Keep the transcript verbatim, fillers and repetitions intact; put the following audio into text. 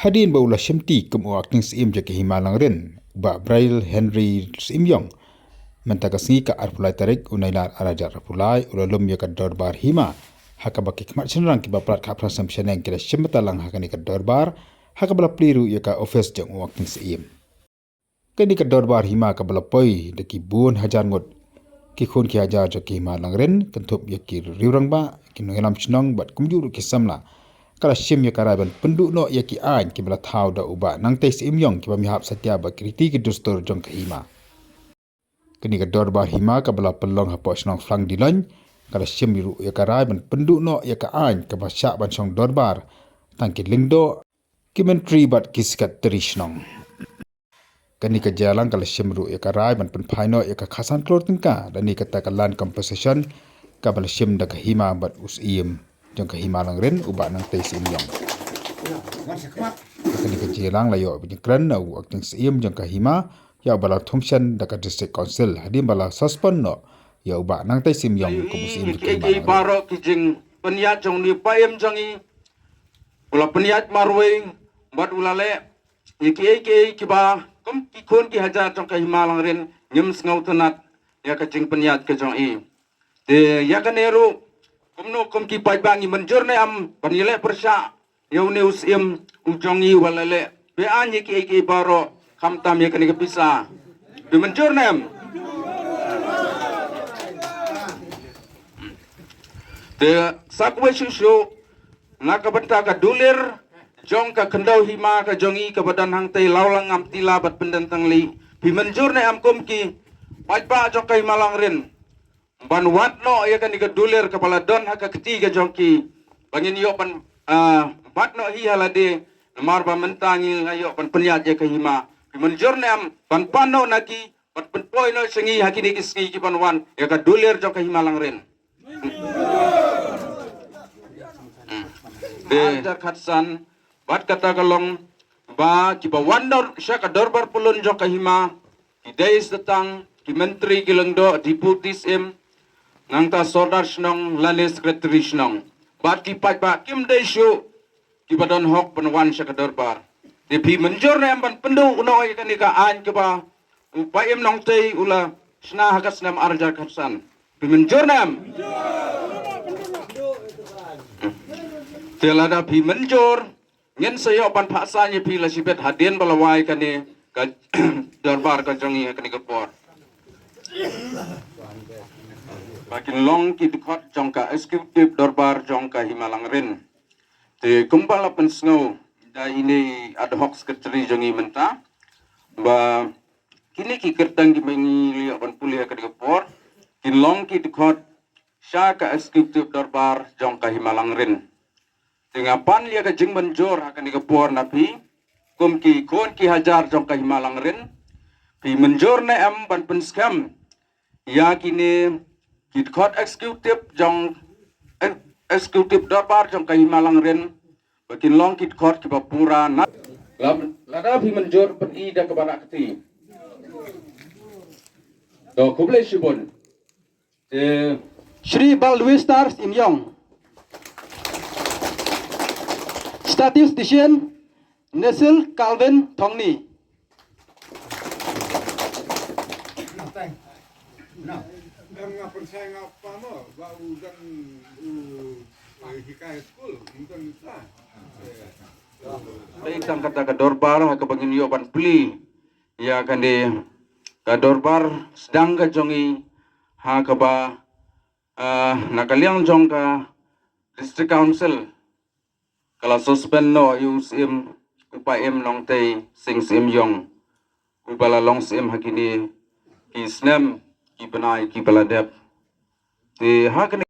Hadien ba u la shimti kum u Acting Syiem jong ka Hima Langrin, u Bah Brail Henry Syiemiong, mynta ka sngi ka arphew lai tarik u Nailar arhajar arphew lai, u la lum ïa ka dorbar hima ha kaba ki khmat shynrang kiba palat khatphra snem shaneng ki la shim bynta lang ha kane ka dorbar, ha kaba la plie ruh ïa ka ophis jong u Acting Syiem. Kane ka dorbar hima kaba la poi da ki bun hajar ngut ki khun ki hajar jong ka Hima Langrin, kynthup ïa ki riew rangbah, ki nongïalam shnong bad kumjuh ruh ki samla, ka la shim ïa ka rai ban pynduh noh ïa ki aiñ kiba la thaw da u Bah Nangtei Syiemiong kiba ïahap satia bad ki riti ki dustur jong ka hima. Kane ka dorbar hima kaba la pynlong hapoh shnong Phlang Diloin, ka la shim ruh ïa ka rai ban pynduh noh ïa ka aiñ kaba shah ban shong dorbar tang ki lyngdoh, ki myntri bad ki sekretari shnong. Kane ka jingïalang ka la shim ruh ïa ka rai ban pynphai noh ïa ka khatsan klur tyngka lane kata ka land compensation kaba la shim da ka hima bad u Syiem jong ka Hima Langrin, u Bah Nangtei Syiemiong. Kane ka jingïalang la ïoh ban ïakren na u Acting Syiem jong ka hima, ïa uba la thung shen da ka District Council hadien ba la suspend noh ïa u Bah Nangtei Syiemiong kum u Syiem jong ka Hima Langrin. Baroh ki jingpynïaid jong une u paiem jong ngi, u la pynïaid marwei bad u la leh ïa kiei kiei kiba kum ki khun ki hajar jong ka Hima Langrin ngim sngewtynnat ïa ka jingpynïaid ka jong i. Te ïa kane ruh, kumno kum ki paidbah, ngi mynjur ne em ban ïaleh pyrshah ïa une u Syiem u jong ngi uba la leh beaiñ ïa kiei kiei baroh, khamtam ïa kane ka pisa? Phi mynjur ne em? Te sa kawei shuh shuh, na ka bynta ka dulir jong ka khyndew hima ka jong ngi kaba don hangtei Lawlang, Ngamtila bad Pyndentyngli, phi mynjur ne em kum ki paidbah jong ka Hima Langrin ban wad noh ïa kane ka dulir kaba la don ha ka kti ka jong ki, ba ngin ïoh ban, ah, bat noh hi ha lade, namar ba mynta ngi la ïoh ban pynïaid ïa ka hima? Phi mynjur ne em ban pan noh na ki, ban pynpoi noh sha ngi ha kine ki sngi ki ban wan ïa ka dulir jong ka Hima Langrin? Hmm. Te arhajar khatsan, bad kata ka long ba kiba wan dor sha ka dorbar pyllun jong ka hima, ki dei sa tang ki myntri, ki lyngdoh, Deputy Syiem, nangta sordar shnong lane sekretari shnong, bad ki paidbah kim dei shuh kiba don hok ban wan sha ka dorbar. Te phi mynjur ne em ban pynduh noh ïa kane ka aiñ kaba u paiem Nangtei u la shna ha ka snem arhajar khatsan? Phi mynjur ne em? Te lada phi mynjur, ngin sa ïoh ban phah saiñ ïa phi lashibit hadien ba la wai kane ka dorbar ka jong ngi ha kane ka por. Ba kin long ki dkhot jong ka executive dorbar jong ka Hima Langrin. Te kumba la pynsngew da ine i ad hoc secretary jong ngi mynta, ba kine ki kyrteng kiba ngi la ïoh ban pule ha kane ka por kin long ki dkhot sha ka executive dorbar jong ka Hima Langrin. Te nga pan ïa ka jingmynjur ha kane ka por na phi, kum ki khun ki hajar jong ka Hima Langrin, phi mynjur ne em ban pynskhem ïa kine ki dkhot executive jong, eh, executive dorbar jong ka Hima Langrin, ba kin long ki dkhot kiba pura na. Lam, lada phi mynjur, pyni da kaba na kti. To, khublei shibun. Eh, Shri Balwistar Syiemiong. Statistician Nesil Calvin Thongni. Dei tang kata ka dorbar ha kaba ngin ïoh ban plie ïa kane ka dorbar sdang ka jong ngi, ha kaba, ah, na ka liang jong ka District Council ka la suspend noh ïa u Syiem, u paiem Nangtei Sing Syiemiong, uba la long Syiem ha kine ki snem ki bnai kiba la dep. Te ha kane